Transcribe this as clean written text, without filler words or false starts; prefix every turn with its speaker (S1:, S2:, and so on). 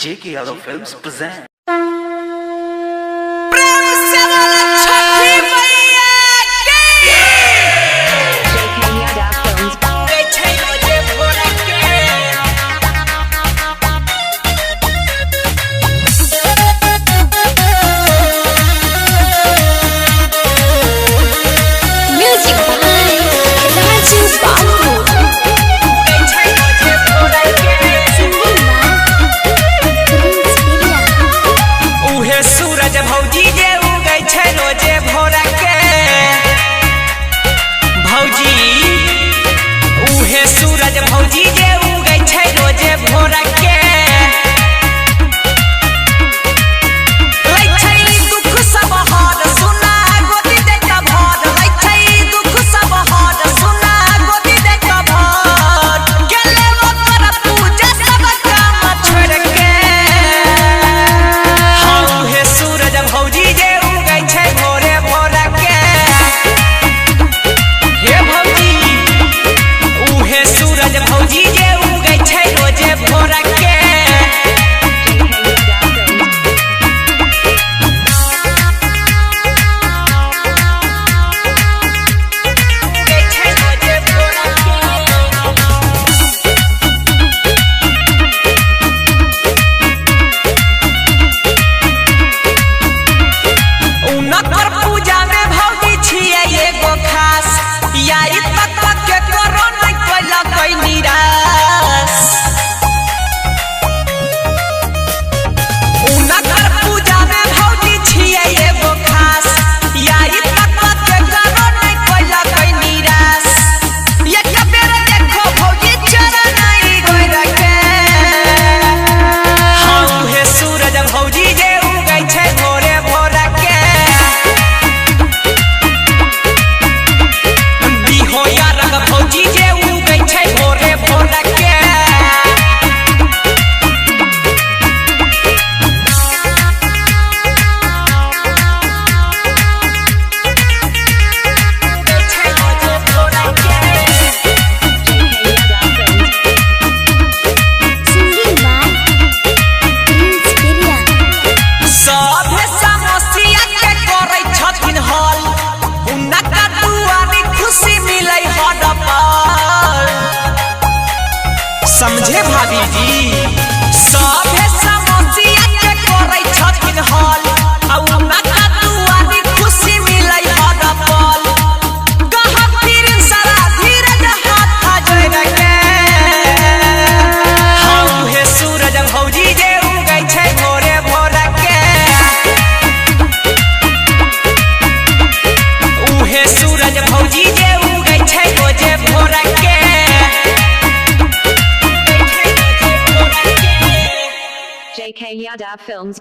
S1: J.K. Yadav Films present.
S2: प्रेम से बोलो छठी मैया की।
S3: JK Yadav Films.
S2: गई छै रोजे भोर के।
S4: Music by Raju Babu.
S2: गई छै रोजे भोर के।
S4: Singing by Prince Piriya.
S2: उहे सूरज भौजी जे उगै छै रोजे भोर के। भौजी, उहे सूरज भौजी जे उगै छै रोजे भोर के। लै छै दुख सब हर सुना गोदी देता भर। लै छै दुख सब हर सुना गोदी देता भर। गेलै ओकर पूजा सब काम छोड़ के। हाँ, उहे सूरज भौजी जे उगै छै भोरे भोर के। हे भौजी, उहे सूरज भौजी जे उगै छै रोजे भोर के।
S3: JK Yadav Films.
S2: उगै छै रोजे भोर के। उनकर पूजा में भौजी छियै एगो खास। याई तक के करो नै कैला कोई निराश। उनकर पूजा में भौजी छियै एगो खास। याई तक के करो नै कैला कोई निराश। एक बेर देखो भौजी चरण आई गोर के। हाँ, उहे सूरज भौजी जे उगै छै भोरे भोर के। बिहो यारक भौजी जे उगै छै भोरे भोर के। उगै छै रोजे भोर के।
S3: JK Yadav Films.
S4: Singing by Prince Piriya.
S2: सभे समस्या के करै छथिन हल। हुनका दुआरी खुशी मिलै हर पल। समझे भाभी जी, सभे समस्या के करै छथिन हल। आ हुनका दुआरी खुशी मिलै हर पल। कह फिर सारा धीरज हाथ जोड़ के। हाँ, उहे सूरज भौजी जे उगै छै भोरे भोर के। उहे सूरज भौजी जे उगै छै रोजे भोर के।
S3: JK Yadav Films.